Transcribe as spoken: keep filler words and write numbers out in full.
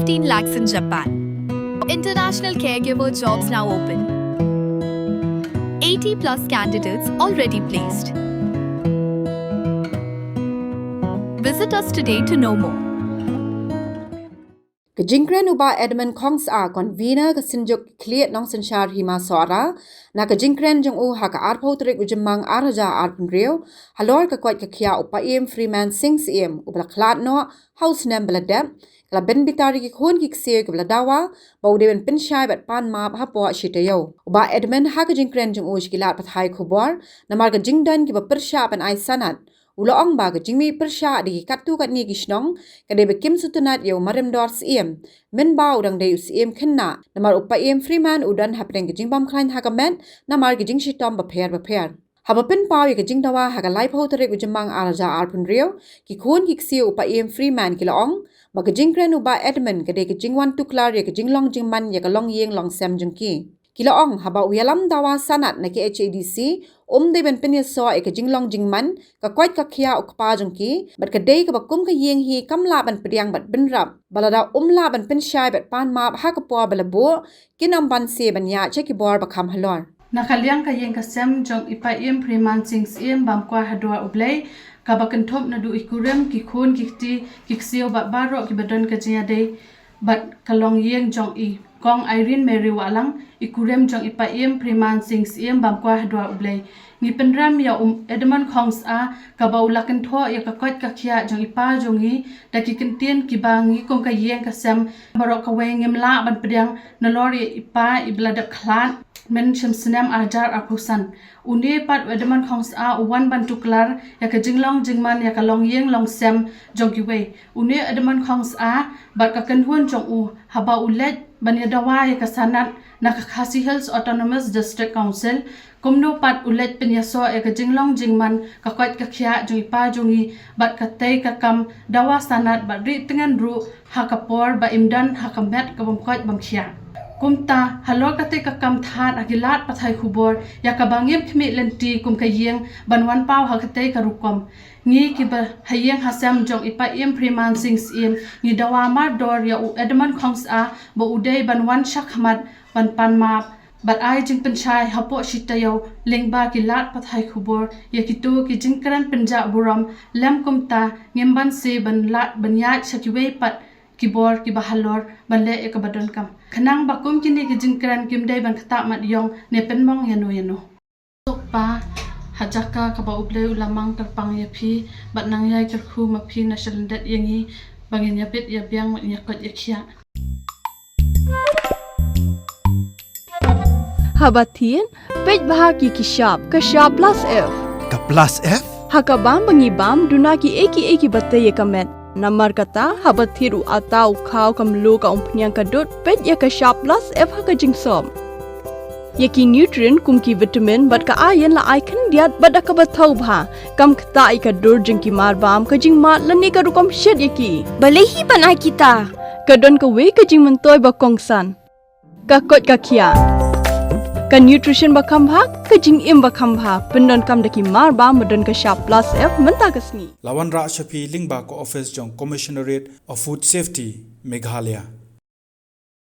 Fifteen lakhs in Japan. International caregiver jobs now open. Eighty plus candidates already placed. Visit us today to know more. Ka jingkren u Bah Edmund Khongsah, Convener ka Synjuk Khlieh Nongsynshar Hima Sohra, na ka jingkren jong u ha ka arphew tarik u Jymmang ar hajar arphew hynriew, halor ka koit ka khiah u Paiem Freeman Sing Syiem, uba la khlad noh ha u snem ba la dep, ka la pynbitar ïa ki khun ki ksiew kiba la dawa ba u dei ban pynshai bad pan map hapoh shi taïew. U Bah Edmund ha ka jingkren jong u sha ki lad pathai khubor, namar ka jingdon kiba pyrshah ban ai sanad, u la ong ba ka jingmih pyrshah da ki katto katne ki shnong ka dei ba kim sngewtynnat ïa u Mariamdor Syiem, mynba u dang dei u Syiem khynnah, namar u Paiem Freeman u don hapdeng ka jingbam khlaiñ ha ka met namar ki jingshitom bapher bapher. Haba pynpaw ïa ka jingdawa ha ka laiphew tarik u Jymmang ar hajar arphew hynriew, ki khun ki ksiew u Paiem Freeman ki la ong ba ka jingkren u Bah Edmund ka dei ka jingwan tuklar ïa ka jinglong jingman ïa ka longïing longsem jong ki. Ki la ong haba u ïalam dawa sanad na K H A D C, um dei ban pynïasoh ïa ka jinglong jingman, ka koit ka khiah u kpa jong ki, bad ka dei kaba kum ka ïing hi kam lah ban pdiang bad bynrap, ba lada um lah ban pynshai bad pan map ha ka por ba la buh, kin ym banse ban ïaid sha ki bor ba kham halor. Na ka liang ka ïing ka sem jong i Paiem Freeman Sing Syiem bam kwai ha dwar U Blei, kaba kynthup naduh i kurim, ki khun ki kti, ki ksiew bad baroh kiba don ka jingïadei bad ka longïing jong i Kong Irene Mary Wahlang, i kurim jong i Paiem Freeman Sing Syiem bam kwai ha dwar U Blei. Ngi pynrem ïa u Edmund Khongsah, kaba u la kynthoh ïa ka koit ka khiah jong i pa jong ngi da ki kyntien kiba ngi kum ka ïing ka sem baroh kawei ngim lah ban pdiang, nalor ïa i pa iba la dep khlad mynshem snem ar hajar arphew san. Une pat u Edmund Khongsah u wan ban tuklar ïa ka jinglong jingman ïa ka longïing longsem jong kiwei. Une u Edmund Khongsah bad ka kynhun jong u, haba u leit ban ïa dawa ïa ka sanad na ka Khasi Hills Autonomous District Council, kumno pat u leit pynïasoh ïa ka jinglong jingman, ka koit ka khiah jong i pa jong ngi, bad katei ka kam dawa sanad bad rieh tngen ruh ha ka por ba im don ha ka met ka bym koit bym khiah. Kumta, halor katei ka kam thad ha ki lad pathai khubor, ïa kaba ngim khmih lynti kum ka ïing ban wan paw ha katei ka rukom. Ngi kiba ha ïing ha sem jong i Paiem Freeman Sing Syiem, ngi dawa mardor ïa u Edmund Khongsah ba u dei ban wan shakhmat ban pan map bad ai jingpynshai hapoh shi taïew lyngba ki lad pathai khubor ïa kito ki jingkren pynjah burom, lem kumta ngim banse ban lad ban ïaid sha kiwei pat ki bor kiba halor ban leh ïa kaba donkam. Khnang ba kum kine ki jingkren kim dei ban ktah mat ïong ne pynmong ïano ïano. Suk pa, ha jaka kaba U Blei u la mang kyrpang ïa phi, bad nang ïai kyrkhu ma phi na shalyndet ïa ngi, ba ngin ïa bit ïa biang bad ïa koit ïa khiah. Haba thied, peit bha ki ki shap, ka shap plus F. Ka plus F? Ha ka bam ba ngi bam, duna ki ei ki ei kiba tei ïa ka met. Namar kata, haba thied u atta u khaw ka mluh ka umphniang ka dud, peit ïa ka shap plus F ha ka jingsop. Ïa ki nutrient kum ki vitamin bad ka iron la ai khyndiat bad da kaba thaw bha. Kam ktah ïa ka dur jong ki marbam, ka jingmad lane ka rukom shet ïa ki. Balei hi ban ai kita? Ka don kawei ka jingmyntoi ba kongsan. Ka koit ka khiah. Ka nutrition ba kham bha, ka jingim ba kham bha. Pyndonkam da ki marbam ba don ka shap plus F mynta ka sngi. La wanrah sha phi lyngba ka office jong Commissionerate of Food Safety, Meghalaya.